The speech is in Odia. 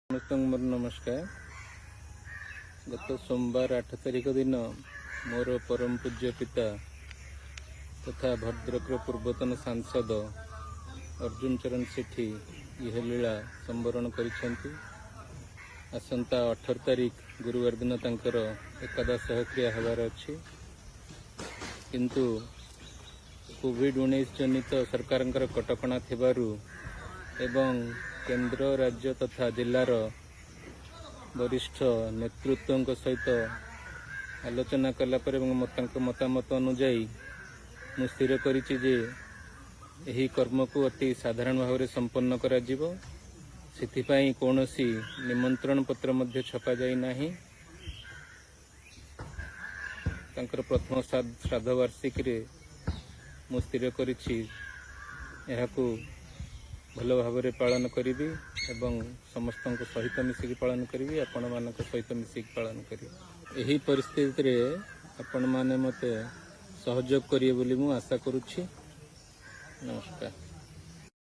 ସମସ୍ତଙ୍କୁ ମୋର ନମସ୍କାର। ଗତ ସୋମବାର 8 ତାରିଖ ଦିନ ମୋର ପରମ ପୂଜ୍ୟ ପିତା ତଥା ଭଦ୍ରକର ପୂର୍ବତନ ସାଂସଦ ଅର୍ଜୁନ ଚରଣ ସେଠୀ ଇହଲୀଳା ସମ୍ବରଣ କରିଛନ୍ତି। ଆସନ୍ତା 18 ତାରିଖ ଗୁରୁବାର ଦିନ ତାଙ୍କର ଏକାଦଶ କ୍ରିୟା ହେବାର ଅଛି। କିନ୍ତୁ କୋଭିଡ-19 ଜନିତ ସରକାରଙ୍କର କଟକଣା ଥିବାରୁ ଏବଂ କେନ୍ଦ୍ର, ରାଜ୍ୟ ତଥା ଜିଲ୍ଲାର ବରିଷ୍ଠ ନେତୃତ୍ୱଙ୍କ ସହିତ ଆଲୋଚନା କଲା ପରେ ଏବଂ ତାଙ୍କ ମତାମତ ଅନୁଯାୟୀ ମୁଁ ସ୍ଥିର କରିଛି ଯେ ଏହି କର୍ମକୁ ଅତି ସାଧାରଣ ଭାବରେ ସମ୍ପନ୍ନ କରାଯିବ। ସେଥିପାଇଁ କୌଣସି ନିମନ୍ତ୍ରଣ ପତ୍ର ମଧ୍ୟ ଛପାଯାଇ ନାହିଁ। ତାଙ୍କର ପ୍ରଥମ ଶ୍ରାଦ୍ଧ ବାର୍ଷିକୀରେ ମୁଁ ସ୍ଥିର କରିଛି, ଏହାକୁ ଭଲ ଭାବରେ ପାଳନ କରିବି ଏବଂ ସମସ୍ତଙ୍କ ସହିତ ମିଶିକି ପାଳନ କରିବି, ଆପଣମାନଙ୍କ ସହିତ ମିଶିକି ପାଳନ କରିବି। ଏହି ପରିସ୍ଥିତିରେ ଆପଣମାନେ ମୋତେ ସହଯୋଗ କରିବେ ବୋଲି ମୁଁ ଆଶା କରୁଛି। ନମସ୍କାର।